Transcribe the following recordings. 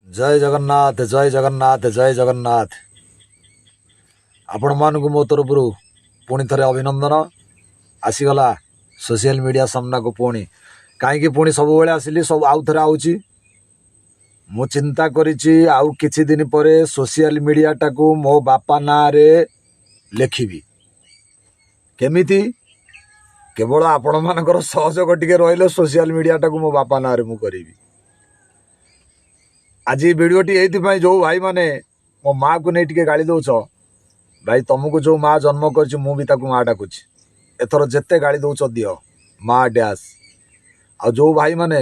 ଜୟ ଜଗନ୍ନାଥ, ଜୟ ଜଗନ୍ନାଥ, ଜୟ ଜଗନ୍ନାଥ। ଆପଣମାନଙ୍କୁ ମୋ ତରଫରୁ ପୁଣି ଥରେ ଅଭିନନ୍ଦନ। ଆସିଗଲା ସୋସିଆଲ ମିଡ଼ିଆ ସାମ୍ନାକୁ ପୁଣି। କାହିଁକି ପୁଣି ସବୁବେଳେ ଆସିଲି, ସବୁ ଆଉ ଥରେ ଆଉଛି। ମୁଁ ଚିନ୍ତା କରିଛି, ଆଉ କିଛି ଦିନ ପରେ ସୋସିଆଲ ମିଡ଼ିଆଟାକୁ ମୋ ବାପା ନାଁରେ ଲେଖିବି। କେମିତି? କେବଳ ଆପଣମାନଙ୍କର ସହଯୋଗ ଟିକେ ରହିଲେ ସୋସିଆଲ ମିଡ଼ିଆଟାକୁ ମୋ ବାପା ନାଁରେ ମୁଁ କରିବି। ଆଜି ଭିଡ଼ିଓଟି ଏଇଥିପାଇଁ, ଯେଉଁ ଭାଇମାନେ ମୋ ମାଆକୁ ନେଇ ଟିକେ ଗାଳି ଦେଉଛ, ଭାଇ, ତମକୁ ଯେଉଁ ମା ଜନ୍ମ କରିଛି, ମୁଁ ବି ତାକୁ ମା ଡାକୁଛି। ଏଥର ଯେତେ ଗାଳି ଦେଉଛ ଦିଅ, ମା ଡ୍ୟାସ୍। ଆଉ ଯେଉଁ ଭାଇମାନେ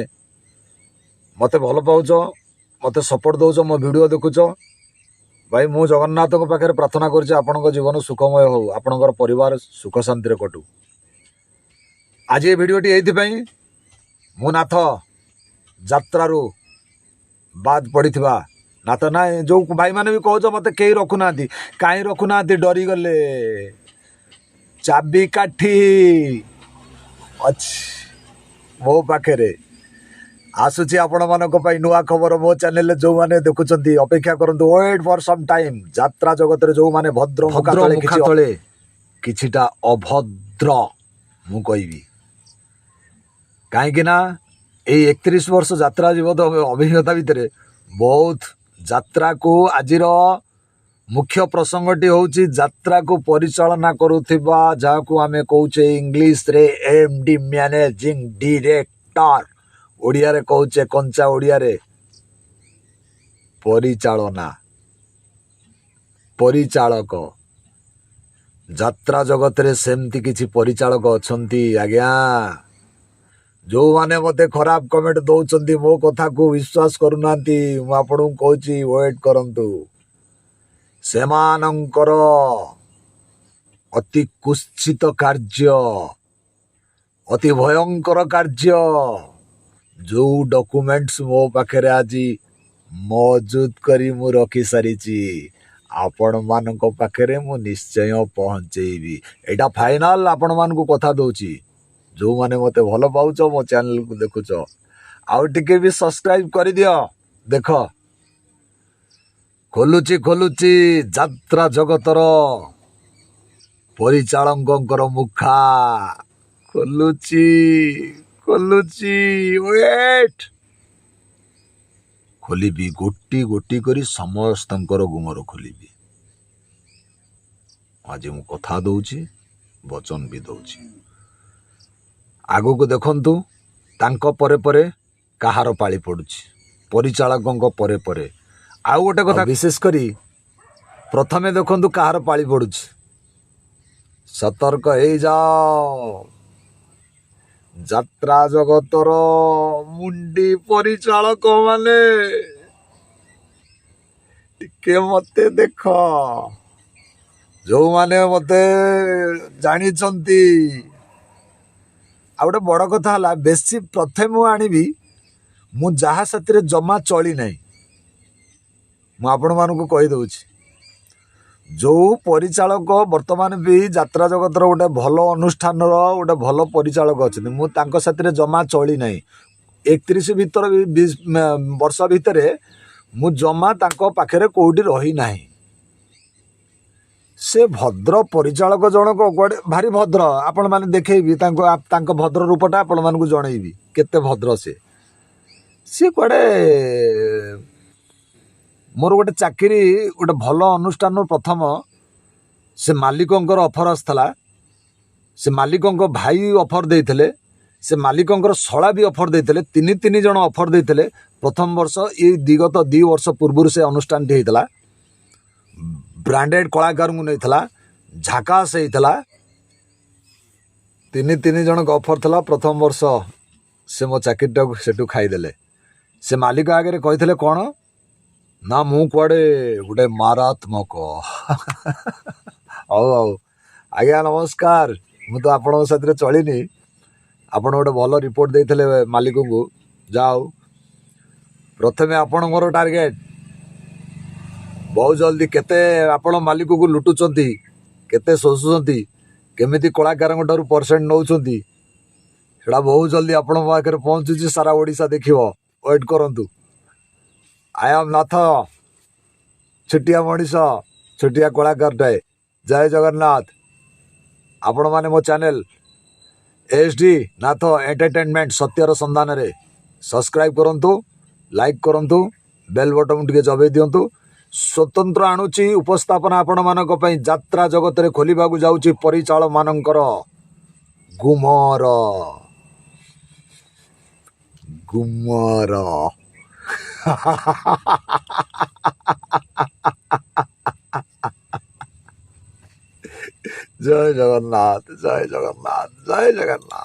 ମୋତେ ଭଲ ପାଉଛ, ମୋତେ ସପୋର୍ଟ ଦେଉଛ, ମୋ ଭିଡ଼ିଓ ଦେଖୁଛ, ଭାଇ, ମୁଁ ଜଗନ୍ନାଥଙ୍କ ପାଖରେ ପ୍ରାର୍ଥନା କରୁଛି, ଆପଣଙ୍କ ଜୀବନ ସୁଖମୟ ହଉ, ଆପଣଙ୍କର ପରିବାର ସୁଖ ଶାନ୍ତିରେ କଟୁ। ଆଜି ଏ ଭିଡ଼ିଓଟି ଏଇଥିପାଇଁ, ମୁଁ ନାଥ, ଯାତ୍ରାରୁ ବାଦ ପଡ଼ିଥିବା ନାଥ ନା। ଯେଉଁ ଭାଇମାନେ ବି କହୁଛ ମୋତେ କେହି ରଖୁନାହାନ୍ତି, କାହିଁ ରଖୁନାହାନ୍ତି? ଡରିଗଲେ। ଚାବି କାଠି ଅଛି ମୋ ପାଖରେ। ଆସୁଛି ଆପଣମାନଙ୍କ ପାଇଁ ନୂଆ ଖବର ମୋ ଚ୍ୟାନେଲରେ। ଯେଉଁମାନେ ଦେଖୁଛନ୍ତି, ଅପେକ୍ଷା କରନ୍ତୁ, ୱେଟ୍ ଫର୍ ସମ୍ ଟାଇମ୍। ଯାତ୍ରା ଜଗତରେ ଯେଉଁମାନେ ଭଦ୍ର ମୁଖା ଭଦ୍ର ତଳେ ମୁଖା କିଛି ତଳେ କିଛିଟା ଅଭଦ୍ର ମୁଁ କହିବି। କାହିଁକି ନା ଏଇ 31 ବର୍ଷ ଯାତ୍ରା ଜୀବନ ଅଭିଜ୍ଞତା ଭିତରେ ବହୁତ ଯାତ୍ରାକୁ, ଆଜିର ମୁଖ୍ୟ ପ୍ରସଙ୍ଗଟି ହେଉଛି ଯାତ୍ରାକୁ ପରିଚାଳନା କରୁଥିବା, ଯାହାକୁ ଆମେ କହୁଛେ ଇଂଲିଶରେ ଏମ୍ ଡି, ମ୍ୟାନେଜିଂ ଡିରେକ୍ଟର, ଓଡ଼ିଆରେ କହୁଛେ, କଞ୍ଚା ଓଡ଼ିଆରେ ପରିଚାଳନା, ପରିଚାଳକ। ଯାତ୍ରା ଜଗତରେ ସେମିତି କିଛି ପରିଚାଳକ ଅଛନ୍ତି ଆଜ୍ଞା, ଯେଉଁମାନେ ମୋତେ ଖରାପ କମେଣ୍ଟ ଦେଉଛନ୍ତି, ମୋ କଥାକୁ ବିଶ୍ୱାସ କରୁନାହାନ୍ତି। ମୁଁ ଆପଣଙ୍କୁ କହୁଛି, ୱେଟ୍ କରନ୍ତୁ। ସେମାନଙ୍କର ଅତି କୁତ୍ସିତ କାର୍ଯ୍ୟ, ଅତି ଭୟଙ୍କର କାର୍ଯ୍ୟ, ଯେଉଁ ଡକୁମେଣ୍ଟସ୍ ମୋ ପାଖରେ ଆଜି ମଜୁଦ କରି ମୁଁ ରଖିସାରିଛି, ଆପଣମାନଙ୍କ ପାଖରେ ମୁଁ ନିଶ୍ଚୟ ପହଞ୍ଚେଇବି। ଏଇଟା ଫାଇନାଲ, ଆପଣମାନଙ୍କୁ କଥା ଦେଉଛି। ଯେଉଁମାନେ ମୋତେ ଭଲ ପାଉଛ, ମୋ ଚ୍ୟାନେଲକୁ ଦେଖୁଛ, ଆଉ ଟିକେ ବି ସବସ୍କ୍ରାଇବ କରିଦିଅ। ଦେଖ, ଖୋଲୁଛି, ଖୋଲୁଛି ଯାତ୍ରା ଜଗତର ପରିଚାଳକଙ୍କର ମୁଖା ଖୋଲୁଛି, ଖୋଲୁଛି, ୱେଟ୍। ଖୋଲିବି, ଗୋଟି ଗୋଟି କରି ସମସ୍ତଙ୍କର ଗୁମର ଖୋଲିବି। ଆଜି ମୁଁ କଥା ଦଉଛି, ବଚନ ବି ଦଉଛି। ଆଗକୁ ଦେଖନ୍ତୁ, ତାଙ୍କ ପରେ ପରେ କାହାର ପାଳି ପଡ଼ୁଛି, ପରିଚାଳକଙ୍କ ପରେ ପରେ। ଆଉ ଗୋଟେ କଥା, ବିଶେଷ କରି ପ୍ରଥମେ ଦେଖନ୍ତୁ କାହାର ପାଳି ପଡ଼ୁଛି। ସତର୍କ ହେଇଯାଅ, ଯାତ୍ରା ଜଗତର ମୁଣ୍ଡି ପରିଚାଳକ ମାନେ, ଟିକେ ମତେ ଦେଖ। ଯୋଉମାନେ ମତେ ଜାଣିଛନ୍ତି। ଆଉ ଗୋଟେ ବଡ଼ କଥା ହେଲା, ବେଶୀ ପ୍ରଥମେ ମୁଁ ଆଣିବି, ମୁଁ ଯାହା ସାଥିରେ ଜମା ଚଳି ନାହିଁ। ମୁଁ ଆପଣମାନଙ୍କୁ କହିଦେଉଛି, ଯେଉଁ ପରିଚାଳକ ବର୍ତ୍ତମାନ ବି ଯାତ୍ରା ଜଗତର ଗୋଟେ ଭଲ ଅନୁଷ୍ଠାନର ଗୋଟେ ଭଲ ପରିଚାଳକ ଅଛନ୍ତି, ମୁଁ ତାଙ୍କ ସାଥିରେ ଜମା ଚଳି ନାହିଁ। 31 ଭିତର ବର୍ଷ ଭିତରେ ମୁଁ ଜମା ତାଙ୍କ ପାଖରେ କେଉଁଠି ରହିନାହିଁ। ସେ ଭଦ୍ର ପରିଚାଳକ ଜଣକ କୁଆଡ଼େ ଭାରି ଭଦ୍ର। ଆପଣମାନେ ଦେଖେଇବି ତାଙ୍କୁ, ତାଙ୍କ ଭଦ୍ର ରୂପଟା ଆପଣମାନଙ୍କୁ ଜଣେଇବି, କେତେ ଭଦ୍ର ସେ। ସିଏ କୁଆଡ଼େ ମୋର ଗୋଟେ ଚାକିରି, ଗୋଟେ ଭଲ ଅନୁଷ୍ଠାନରୁ ପ୍ରଥମ ସେ ମାଲିକଙ୍କର ଅଫର୍ ଆସିଥିଲା, ସେ ମାଲିକଙ୍କ ଭାଇ ଅଫର୍ ଦେଇଥିଲେ, ସେ ମାଲିକଙ୍କର ଶଳା ବି ଅଫର୍ ଦେଇଥିଲେ। ତିନି ତିନି ଜଣ ଅଫର୍ ଦେଇଥିଲେ ପ୍ରଥମ ବର୍ଷ। ଏଇ ବିଗତ 2 ବର୍ଷ ପୂର୍ବରୁ ସେ ଅନୁଷ୍ଠାନଟି ହେଇଥିଲା। ବ୍ରାଣ୍ଡେଡ଼ କଳାକାରଙ୍କୁ ନେଇଥିଲା, ଝାକାସ ହେଇଥିଲା। ତିନି ତିନି ଜଣଙ୍କ ଅଫର୍ ଥିଲା ପ୍ରଥମ ବର୍ଷ। ସେ ମୋ ଚାକିରିଟାକୁ ସେଠୁ ଖାଇଦେଲେ। ସେ ମାଲିକ ଆଗରେ କହିଥିଲେ କ'ଣ ନା, ମୁଁ କୁଆଡ଼େ ଗୋଟେ ମାରାତ୍ମକ। ହଉ ହଉ ଆଜ୍ଞା, ନମସ୍କାର। ମୁଁ ତ ଆପଣଙ୍କ ସାଥିରେ ଚଳିନି। ଆପଣ ଗୋଟେ ଭଲ ରିପୋର୍ଟ ଦେଇଥିଲେ ମାଲିକଙ୍କୁ, ଯାଉ। ପ୍ରଥମେ ଆପଣଙ୍କର ଟାର୍ଗେଟ। ବହୁତ ଜଲ୍ଦି କେତେ ଆପଣ ମାଲିକକୁ ଲୁଟୁଛନ୍ତି, କେତେ ଶୋଷୁଛନ୍ତି, କେମିତି କଳାକାରଙ୍କ ଠାରୁ ପରସେଣ୍ଟ ନେଉଛନ୍ତି, ସେଇଟା ବହୁତ ଜଲ୍ଦି ଆପଣଙ୍କ ପାଖରେ ପହଞ୍ଚୁଛି। ସାରା ଓଡ଼ିଶା ଦେଖିବ, ୱେଟ୍ କରନ୍ତୁ। I am ନାଥ, ଛୋଟିଆ ମଣିଷ, ଛୋଟିଆ କଳାକାରଟାଏ। ଜୟ ଜଗନ୍ନାଥ। ଆପଣମାନେ ମୋ ଚ୍ୟାନେଲ୍ ଏସ୍ ଡି ନାଥ ଏଣ୍ଟରଟେନମେଣ୍ଟ ସତ୍ୟର ସନ୍ଧାନରେ ସବସ୍କ୍ରାଇବ୍ କରନ୍ତୁ, ଲାଇକ୍ କରନ୍ତୁ, ବେଲ୍ ବଟନ୍ ଟିକେ ଦବେଇ ଦିଅନ୍ତୁ। ସ୍ୱତନ୍ତ୍ର ଆଣୁଛି ଉପସ୍ଥାପନା ଆପଣମାନଙ୍କ ପାଇଁ। ଯାତ୍ରା ଜଗତରେ ଖୋଲିବାକୁ ଯାଉଛି ପରିଚାଳକମାନଙ୍କର ଗୁମର ଗୁମର। ଜୟ ଜଗନ୍ନାଥ, ଜୟ ଜଗନ୍ନାଥ, ଜୟ ଜଗନ୍ନାଥ।